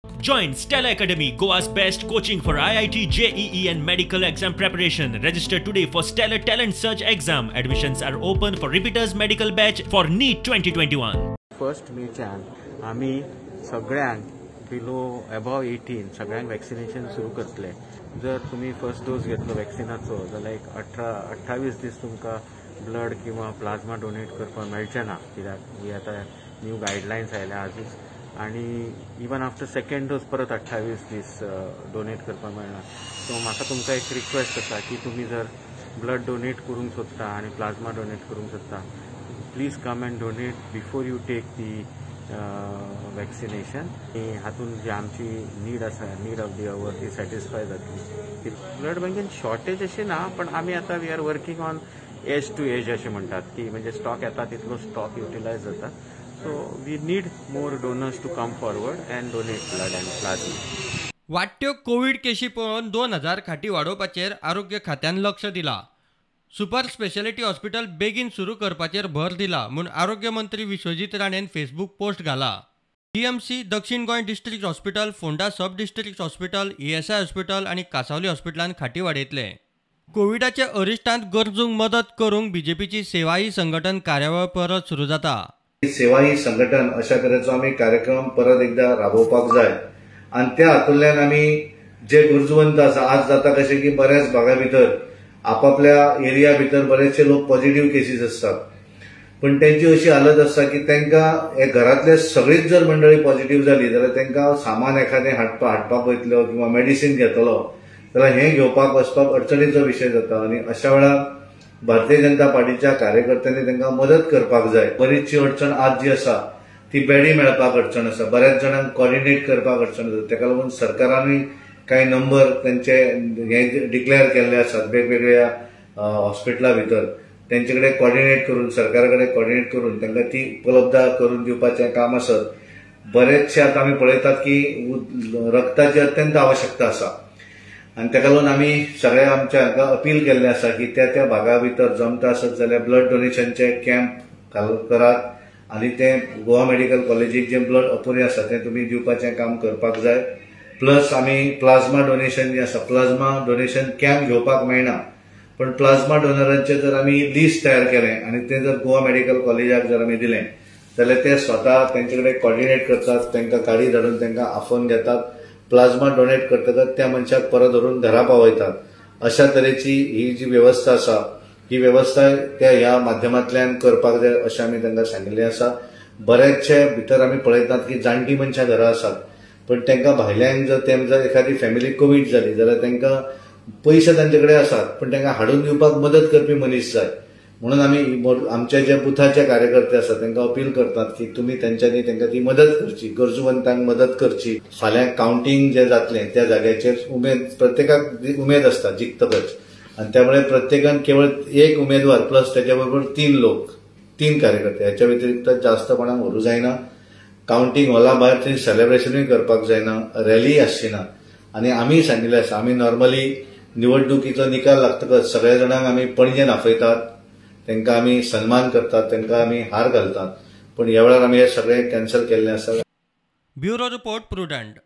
Join Stella Academy, Goa's best coaching for IIT, JEE and medical exam preparation. Register today for Stellar Talent Search exam. Admissions are open for repeaters medical batch for NEET 2021. First मेच्यान आमी सगळ्यांक below above 18 सगळ्यांक vaccination सुरू करतले. जर तुमी first dose घेतलो वॅक्सिनाचो जाल्यार एक 28 दीस तुमकां ब्लड किंवा प्लाझ्मा डोनेट करपाक मेळचें ना, कित्याक ही आतां न्यू गायडलायन्स आयल्या आजूच. आनी इवन आफ्टर सेकंड डोस परत 28 दीस डोनेट करपाक मेळना. सो म्हाका तुमकां एक रिक्वेस्ट आसा की तुमी जर ब्लड डोनेट करूंक सोदता आनी प्लाझ्मा डोनेट करूंक सोदता, please come and donate before you take the vaccination. हातून जी आमची नीड आसा, नीड ऑफ the our, ती सॅटिस्फाय जातली. ब्लड बँकेन शॉर्टेज अशी ना, पण आमी आतां we are working on edge to edge अशें म्हणटात की म्हणजे स्टॉक येता तितलो स्टॉक युटिलायज जाता. So we need more donors to come forward and donate blood and plasma. वाडट्यो कोवीड केशी पळोवन 2000 खाटी वाडोवपाचेर आरोग्य खात्यान लक्ष दिलां. सुपर स्पेशालिटी हॉस्पिटल बेगीन सुरू करपाचेर भर दिला म्हूण आरोग्य मंत्री विश्वजीत राणेन फेसबूक पोस्ट घाला. जीएमसी, दक्षिण Goa district hospital, Ponda sub district hospital, ESI hospital आनी कासावली हॉस्पिटलान खाटी वाडयतले. कोविडाच्या अरिश्टांत गरजूंक मदत करूंक बीजेपीची सेवाही संघटन कार्यावळ परत सुरू जाता. सेवाही संघटन अशा तरेचो आमी कार्यक्रम परत एकदा राबोवपाक जाय आनी त्या हातूंतल्यान आमी जे गरजूवंत आसा, आज जाता कशें की बऱ्याच भागा भितर आपापल्या एरिया भितर बरेचशे लोक पॉझिटिव्ह केसीस आसतात, पण तेंची अशी हालत आसता की तांकां घरांतले सगळीच जर मंडळी पॉझिटिव्ह जाली जाल्यार तांकां सामान एखादें हाडपाक वयतलो किंवा मेडिसीन घेतलो जाल्यार हें घेवपाक वचपाक अडचणीचो विशय जाता. आनी अशा वेळार भारतीय जनता पार्टीच्या कार्यकर्त्यांनी तांकां मदत करपाक जाय. बरीचशी अडचण आज जी आसा ती बेडी मेळपाक अडचण आसा, बऱ्याच जाणांक कॉर्डिनेट करपाक अडचण आसा. ताका लागून सरकारानूय कांय नंबर तांचे हे डिक्लेअर केल्ले आसात वेगवेगळ्या हॉस्पिटला भितर, तेंचे कडेन कॉर्डिनेट करून, सरकारा कडेन कॉर्डिनेट करून तांकां ती उपलब्ध करून दिवपाचें काम आसत. बरेचशे आतां आमी पळयतात की रक्ताची अत्यंत आवश्यकता आसा आनी ताका लागून आमी सगळ्या आमच्या हांकां अपील केल्लें आसा की त्या त्या भागा भितर जमता आसत जाल्यार ब्लड डोनेशनचे कॅम्प करात आनी ते गोवा मेडिकल कॉलेजीक जे ब्लड अपुरें आसा तें तुमी दिवपाचें काम करपाक जाय. प्लस आमी प्लाझ्मा डोनेशन जें आसा, प्लाझ्मा डोनेशन कॅम्प घेवपाक मेळना, पण प्लाझ्मा डोनरांचें जर आमी लिस्ट तयार केलें आनी तें जर गोवा मेडिकल कॉलेजाक जर आमी दिलें जाल्यार ते स्वता तेंचे कडेन कॉर्डिनेट करतात, तांकां गाडी धाडून तांकां आफोवन घेतात, प्लाझ्मा डोनेट करतकच त्या मनशाक परत व्हरून घरा पावयतात. अशा तरेची ही जी वेवस्था आसा ही वेवस्था त्या ह्या माध्यमांतल्यान करपाक जाय अशें आमी तांकां सांगिल्लें आसा. बरेचशे भितर आमी पळयतात की जाणटी मनशां घरा आसात, पण तांकां भायल्यान जर ते जर एखादी फॅमिली कोवीड जाली जाल्यार तांकां पयशे तांचे कडेन आसात पण तांकां हाडून दिवपाक मदत करपी मनीस जाय. म्हणून आमी आमचे जे बुथाचे कार्यकर्ते आसात तांकां अपील करतात की तुमी तेंच्यांनी तांकां ती मदत करची, गरजूवंतांक मदत करची. फाल्यां कावंटींग जें जातलें त्या जाग्याचेर उमेद प्रत्येकाक उमेद आसता जिखतकच, आनी त्यामुळे प्रत्येकान केवळ एक उमेदवार प्लस त्याच्या बरोबर 3 लोक, 3 कार्यकर्ते ह्याच्या व्यतिरिक्त जास्त कोणाक व्हरूं जायना. कावंटींग हॉला भायर थंय सेलेब्रेशनूय करपाक जायना, रॅली आसची ना. आनी आमी सांगिल्लें आसा, आमी नॉर्मली निवडणुकीचो निकाल लागतकच सगळ्या जाणांक आमी पणजेन आपयतात, तांकां आमी सन्मान करतात, तांकां आमी हार घालतात, पण ह्या वेळार आमी हे सगळें कॅन्सल केल्लें आसा. Bureau report, Prudent.